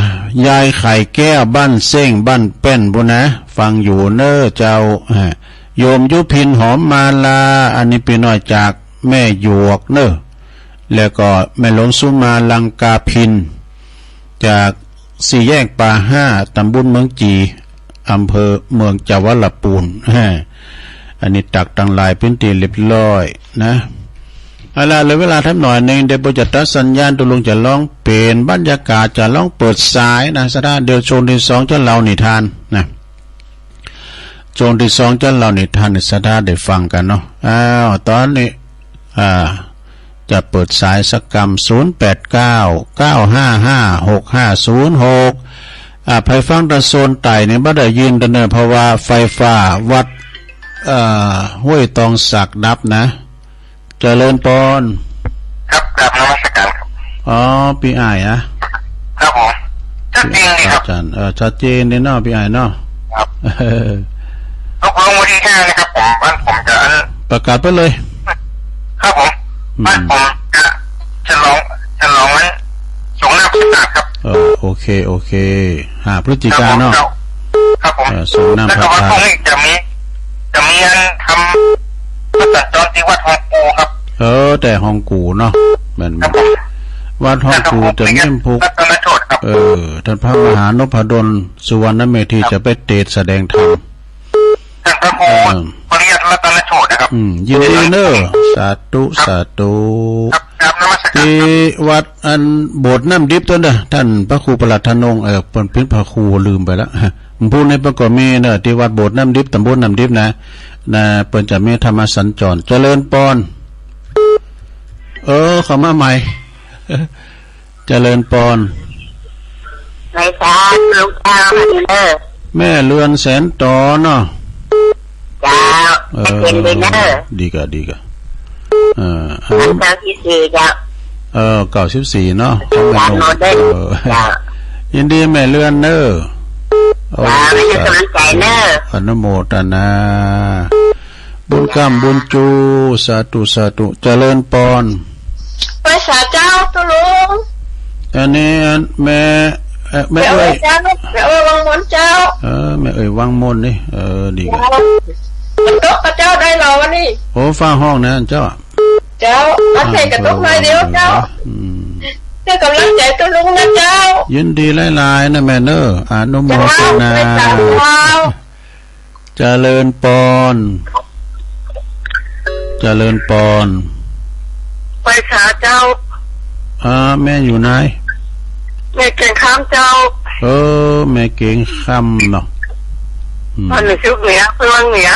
ยายไข่แก้ว บ้านเซ้ง บ้านแป้นปู้นนะ ฟังอยู่เน้อเจ้า อ่า โยมยุพิน หอมมาลา อันนี้ปี้น้อยจากแม่หยวกเน้อ แล้วก็แม่หลวงสุมาลังกาพิน จาก สี่แยกป่าห้า ตำบลเมืองจี อำเภอเมือง จังหวัดลำพูน ฮะ อันนี้ตักตั้งหลายพื้นที่เรียบร้อยนะ เอาล่ะ เหลือเวลาทำหน่อยหนึ่ง เดี๋ยวผมจะตัดสัญญาณ ตกลงจะลองเปลี่ยนบรรยากาศ จะลองเปิดสายนะ สถานะ เดี๋ยวช่วงที่สองจะเล่านิทานนะ ช่วงที่สองจะเล่านิทานให้สถานะได้ฟังกันเนาะ อ้าว ตอนนี้ อ่า จะเปิดสายสักกำ ศูนย์แปดเก้า เก้าห้าห้า หกห้าศูนย์หก อ่า ไผฟังตะโซนใต้นี่บ่ได้ยินเด้อเนอะ เพราะว่าไฟฟ้าวัด เอ่อ ห้วยตองสักดับนะ เจริญปอน ครับ กราบนมัสการครับ อ๋อ ปี้อ้ายอะ ครับผม ชัดเจนดีครับ อาจารย์ เออ ชัดเจนดีเนาะ ปี้อ้ายเนาะ ครับ เออ ตกลงวันที่ห้านะครับผม บ้านผมจะอัน ประกาศไปเลย ครับผม อืม บ้านผมจะฉลอง ฉลองวันสงน้ำพระธาตุครับ เออ โอเค โอเค ห้าพฤศจิกาเนาะ ครับผม เออ สงน้ำพระธาตุ แล้วก็วันพรุ่งนี้จะมี จะมีอันทำพระสัญจรที่วัดฮองกูครับ เออ แต่ฮองกูเนาะ แม่น ครับผม วัดฮองกูจะมีพระครู รัตนโชติครับ เออ ท่านพระมหานพดล สุวรรณเมธี ครับ จะไปเทศน์แสดงธรรม ท่านพระครู เออ ปริยัติรัตนโชตินะครับ อืม ยินดีเนอะ สาธุ ครับ สาธุ ครับ กราบนมัสการครับ ที่วัดอันโบสถ์น้ำดิบต้นเด้อ ท่านพระครูประหลัดธนง เออ เปิ้นเป็นพระครู ลืมไปละ ผู้นี้เปิ้นก็มีเนอะ ที่วัดโบสถ์น้ำดิบ ตำบลน้ำดิบนะ นะ เปิ้นจะมีธรรมสัญจร เจริญปอน เออ เข้ามาใหม่ เจริญปอน ไหว้สาธุเจ้า เออ แม่เรือนแสนต๋อเนาะ เจ้า เออ ชัดเจนดีเนอะ ดีกะ ดีกะ เออ อัน เก้าสิบสี่เจ้า เออ เก้าสิบสี่เนาะ เจ้า เออ เจ้า ยินดีแม่เรือนเนอะ เจ้า โอ้ แม่เรือนสนใจเนอะ อนุโมทนา บุญกำบุญจู สาธุ สาธุ เจริญปอน ไหว้สาเจ้า ตุ๊ลุง อันนี้อันแม่ เอ่อ แม่ แม่เอ๋ย เอ๋ยเจ้า แม่เอ๋ยวังมนเจ้า เออ แม่เอ๋ยวังมนนี่ เออ ดีกะ เจ้า ฝนตกกะเจ้าได้เหรอวันนี้ โอ้ ฟ้าฮ้องนะเจ้า เจ้า มาใส่กระตุกหน่อยเดียวเจ้า อืม ให้กำลังใจตุ๊ลุงนะเจ้า ยินดีหลายๆ นะแม่เนอะ อนุโมทนา เจ้า ไหว้สาเจ้า เจริญปอน เจริญปอน ไหว้สาเจ้า อ่า แม่อยู่ไหน แม่เกงคำเจ้า เออ แม่เกงคำเนาะ อืม บ้านแม่สุกเหนือ เมืองเหนือ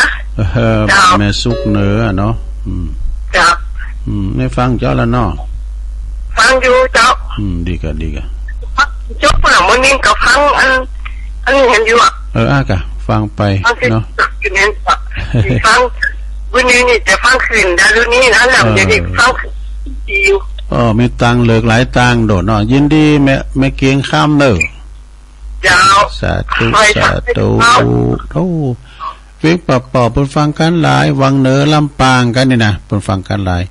เออ เจ้า แม่สุกเหนือเนาะ อืม เจ้า อืม แม่ฟังเจ้าแล้วเนาะ ฟังอยู่เจ้า อืม ดีกะ ดีกะ จบแล้วมื้อนี้ก็ฟังอัน อันนี้หั้นอยู่อะ เออ อ่ะกะ ฟังไป ฟังที่ เนาะ อยู่หั้นอะ ฟัง มื้อนี้นี่จะฟังคืนได้ รุ่นนี้นะ แล้ว เออ เดี๋ยวนี้ฟังคืนดีอยู่ เออ มีตังค์เหลือหลายตังค์โดดเนาะ ยินดีแม่ แม่เกงคำเนอะ เจ้า สาธุ ไหว้สา สาธุ เจ้า โอ้ เวียงป่าเป้า เปิ้นฟังกันหลาย วังเหนือ ลำปางกันนี่นะ เปิ้นฟังกันหลาย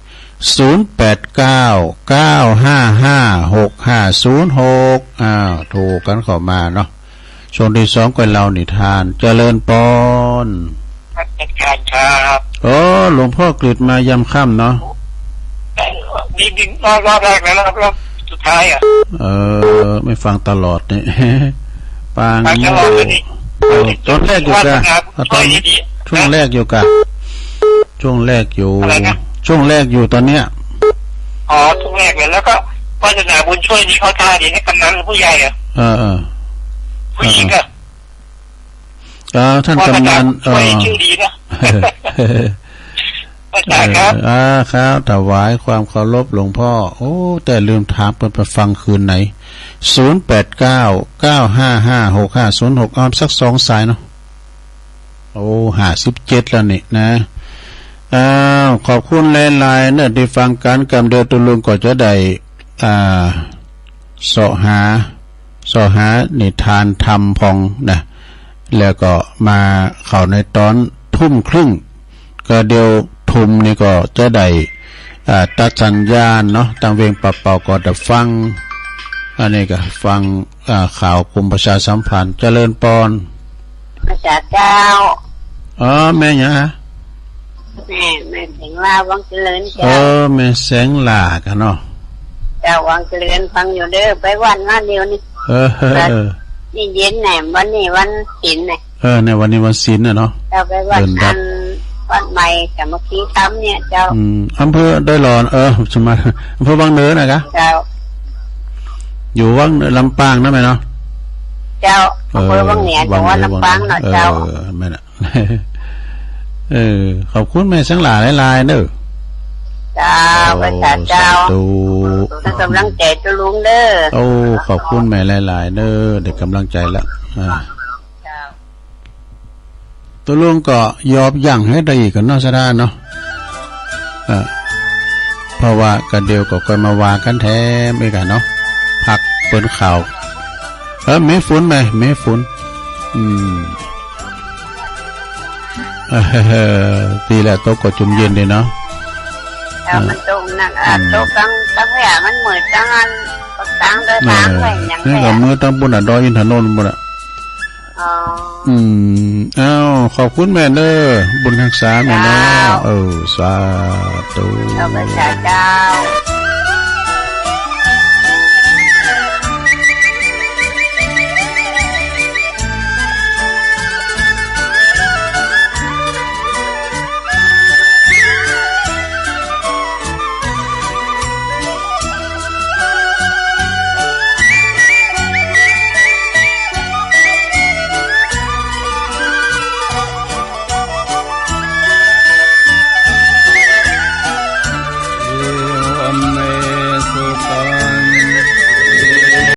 ศูนย์แปดเก้า เก้าห้าห้า หกห้าศูนย์หก อ้าว โทรกันเข้ามาเนาะ ช่วงที่สองก็เล่านิทาน เจริญปอน ครับ อาจารย์ครับ โอ้ หลวงพ่อกฤษมายามค่ำเนาะ นี่ นี่รอบ รอบแรกแล้ว รอบ รอบสุดท้ายอะ เออ ไม่ฟังตลอดนี่ ปาง ฟังตลอดเลยนี่ โอ้ ตอนแรกอยู่กะ วาสนา ตอน ช่วยดีๆ ช่วงแรกอยู่กะ ช่วงแรกอยู่ อะไรนะ ช่วงแรกอยู่ตอนเนี้ย อ๋อ ช่วงแรกเลย แล้วก็วาสนาบุญช่วยนี่เขาท่าดีให้กำนันผู้ใหญ่อะ เออ เออ ผู้หญิงอะ เออ ท่านกำนัน วาสนาบุญช่วย เออ ชื่อดีนะ อาจารย์ครับ เออ อ่า ครับ ถวายความเคารพหลวงพ่อ โอ้ แต่ลืมถามเปิ้นไปฟังคืนไหน ศูนย์แปดเก้า เก้าห้าห้า หกห้าศูนย์หก เอาสักสองสายเนาะ โอ้ ห้าสิบเจ็ดแล้วนี่นะ อ้าว ขอบคุณหลายๆ เนอะ ที่ฟังกัน กำเดียวตุ๊ลุงก็จะได้ อ่า เสาะหา เสาะหานิทานธรรมพองนะ แล้วก็มาเข้าในตอนทุ่มครึ่ง ก็เดี๋ยวทุ่มนี่ก็จะได้ อ่า ตัดสัญญาณเนาะ ตางเวียงป่าเป้าก็ได้ฟัง อันนี้ก็ฟัง อ่า ข่าวกรมประชาสัมพันธ์ เจริญปอน พระเจ้า อ๋อ แม่หยังฮะ แม่ แม่แสงลาวังเจริญเจ้า เออ แม่แสงลากันเนาะ เจ้า วังเจริญฟังอยู่เด้อ ไปวัดมาเดี๋ยวนี้ เออ เออ นี่เย็นแหนม วันนี้วันศีลเนี่ย เออ เนี่ย วันนี้วันศีลน่ะเนาะ เจ้า ไปวัด เดินดับ อัน วัดใหม่สามัคคีธรรมเนี่ยเจ้า อืม อำเภอดอยหล่อ เออ สมัย อำเภอวังเหนือนะกะ เจ้า อยู่วังเหนือ ลำปางนะแม่เนาะ เจ้า อำเภอวังเหนือ เออ จังหวัดลำปางเนาะ วังเหนือ เจ้า เออ แม่นน่ะ เออ ขอบคุณแม่สังหลายหลายๆเด้อ เจ้า โอ้ พระเจ้า สาธุ ให้กำลังใจตัวลุงเด้อ โอ้ ขอบคุณแม่หลายๆเด้อ ได้กำลังใจแล้ว อ่า เจ้า ตัวลุงก็ยอบยั้งให้ได้อีกกันเนาะ สะดาเนาะ อ่า เพราะว่าก็เดี๋ยวก็ค่อยมาว่ากันแถมอีกอะเนาะ พักเปิ้นข่าว เออ มีฝนไหม มีฝน อืม เออ ดีแหละ ตกก็จุ่มเย็นดีเนาะ เออ มันตกหนักอ่ะ อืม ตกกลาง กลางแผ่มันเหมือนกลางอัน กลางเดินทางไปอย่าง นี่ก็ แผ่ มือตั้งบนอ่ะ ดอยอินทนนท์บนอ่ะ อ๋อ อืม อ้าว ขอบคุณแม่เด้อ บุญรักษาแม่เนาะ เจ้า เออ สาธุ เจ้า พระเจ้า